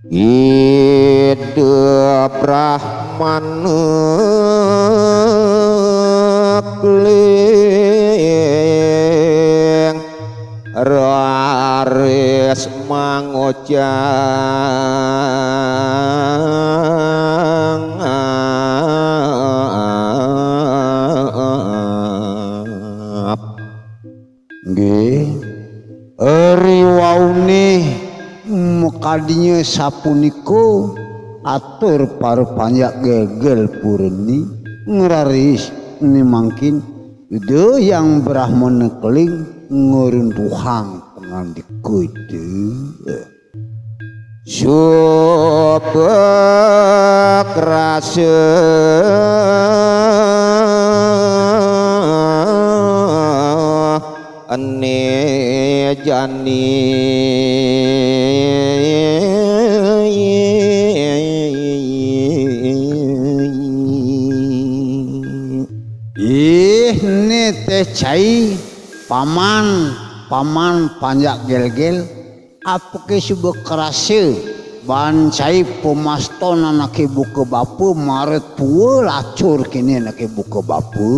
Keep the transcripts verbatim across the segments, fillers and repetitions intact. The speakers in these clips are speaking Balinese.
Ida Brahmana kling raris mangocap. Nggih. Riwauné makadinya sapunika atur para panjak Gelgel Purni ngraris ni mangkin Ida Hyang Brahmana Keling ngruntuhang pangandika Ida. Subekrasa ene jani. Ih, ne teh cai, paman, paman panjak Gelgel. Apake suba krasa, baan cai pamaston anake buka bapa, mara tua lacur kene anake buka bapa.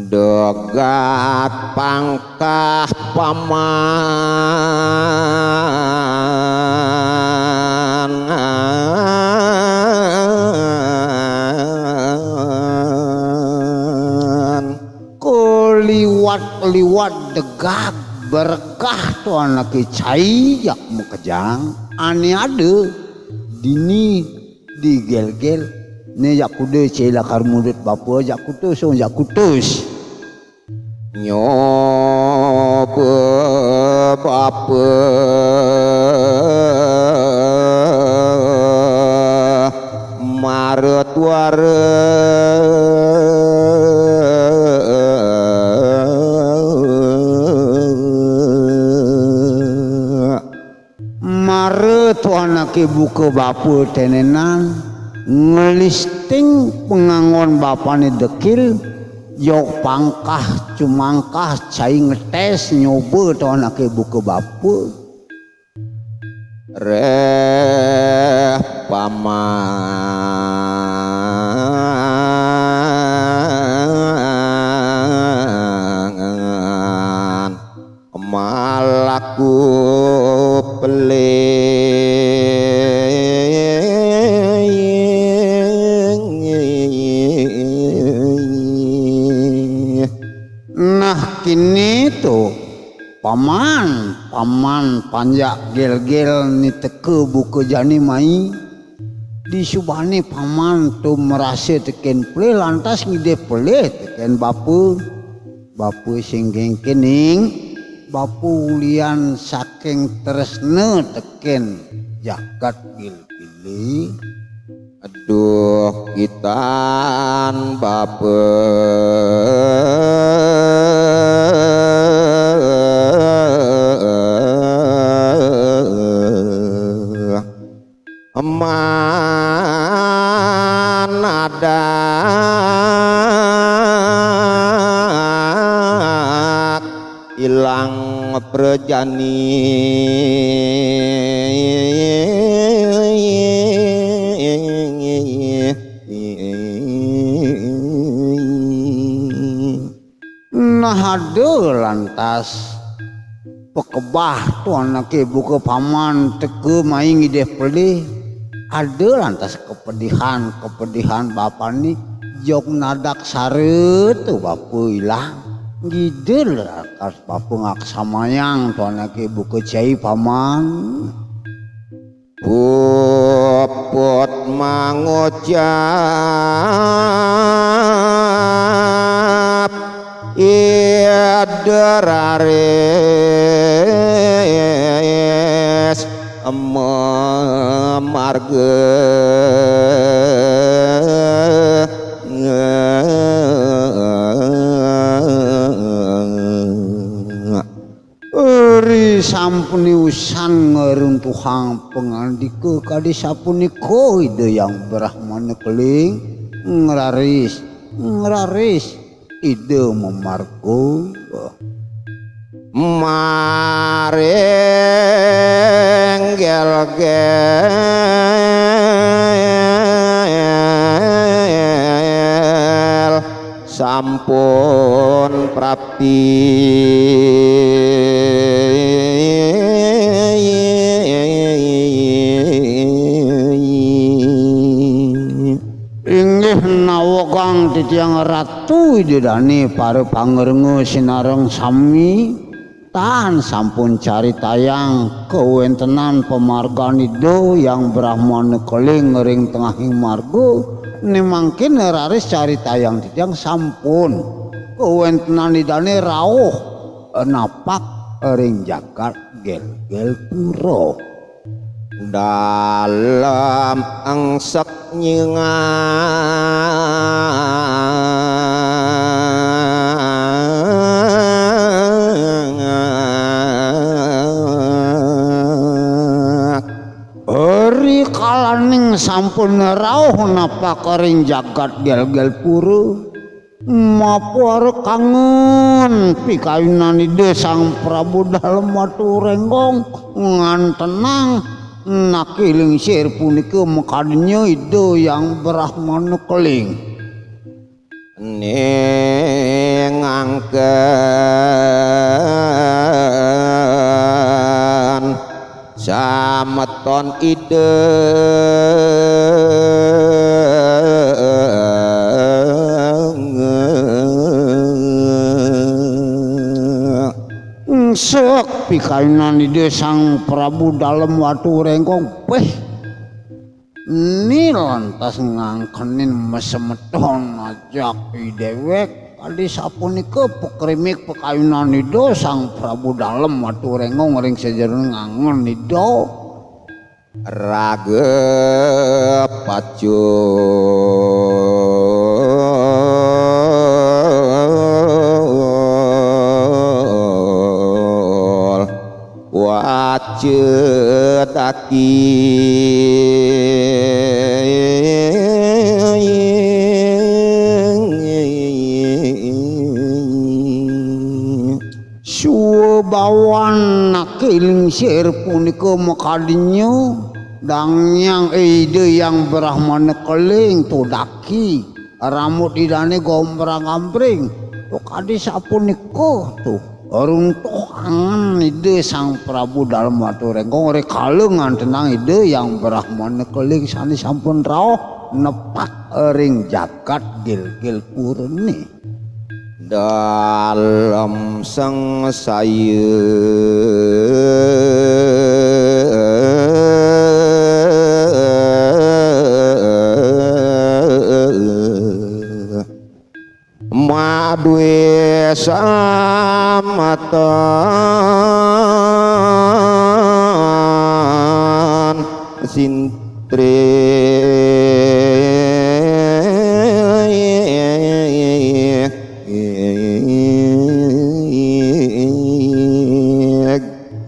Degat pangkah paman. Kaliwat-liwat degag bergah to anake cai jak makejang, ane ada dini di Gelgel, ne jak kuda cai lakar mudut bapa jak kutus, ong jak kutus. Nyoba bapa mara tuara. Mara to anake buka bapa tenenan, nglisting pangangon bapane dekil, jog pangkah cumangkah cai ngetes nyoba to anake buka bapa. Reh paman malaku peling. Nah, kini to, paman, paman panjak Gelgel ni teka buka jani mai. Disubane paman to marasa teken pelih, lantas ngidih pelih teken bapa. Bapa sing kengken, ning, bapa ulian saking tresna teken jagat Gilgile. Aduh, kitan bapa. Manadak ilang prajani. Nah, ada lantas pakebah to anake buka paman teka mai ngidih pelih. Ada lantas kapedihan, kapedihan bapane, jog nadak sara to bapa ilang. Ngidul rakas papengak samayang tuanake buka cai paman. Puput mangucap ida raris mamarga. Ri sampune usan ngruntuhang pangandika kadi sapunika Ida Hyang Brahmana Keling, ngraris, ngraris Ida mamarga. Maring gel-gel sampun prapti. Inggih nawegang titiang Ratu Ida Dane para pangrenga sinareng sami, tan sampun caritayang kawentenan pamargan Ida Hyang Brahmana Keling ring tengahing marga, ne mangkin raris caritayang titiang sampun kawentenan Idane rauh napak ring jagat Gelgel Pura. Dalem engsek nyengak. Ri kalaning sampun rauh napak ring jagat Gelgel Pura, mapara kangen pikayunan Ida Sang Prabu Dalem Watu Renggong ngantenang naki lingsir punika makadenya Ida Hyang Brahmana Keling. Ning angken sameton Ida. Engsek pikayunan Ida Sang Prabu Dalem Watu Renggong. Weh, ni lantas ngangkenin masemeton ajak i dewek. Kadi sapunika pakrimik pakayunan Ida Sang Prabu Dalem Watu Renggong ring sajeroning angen Ida. Raga pacul wacedaki. Swabawan naki lingsir punika makadenya, dang nyang Ida Hyang Brahmana Keling tudaki, rambut Idane gombrang-gambring. Kadi sapunika tuh, runtuh angen Ida Sang Prabu Dalem Watu Renggong rikala ngantenang Ida Hyang Brahmana Keling sane sampun rauh nepak ring jagat Gilgil Purane. Dalem sangsaya. Madue samatan sintri.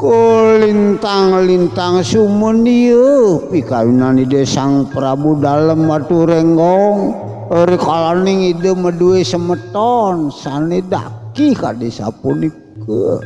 Kalintang-lintang sumenia pikayunan Ida Sang Prabu Dalem Watu Renggong, rikalaning Ida madue semeton sane daki kadi sapunika.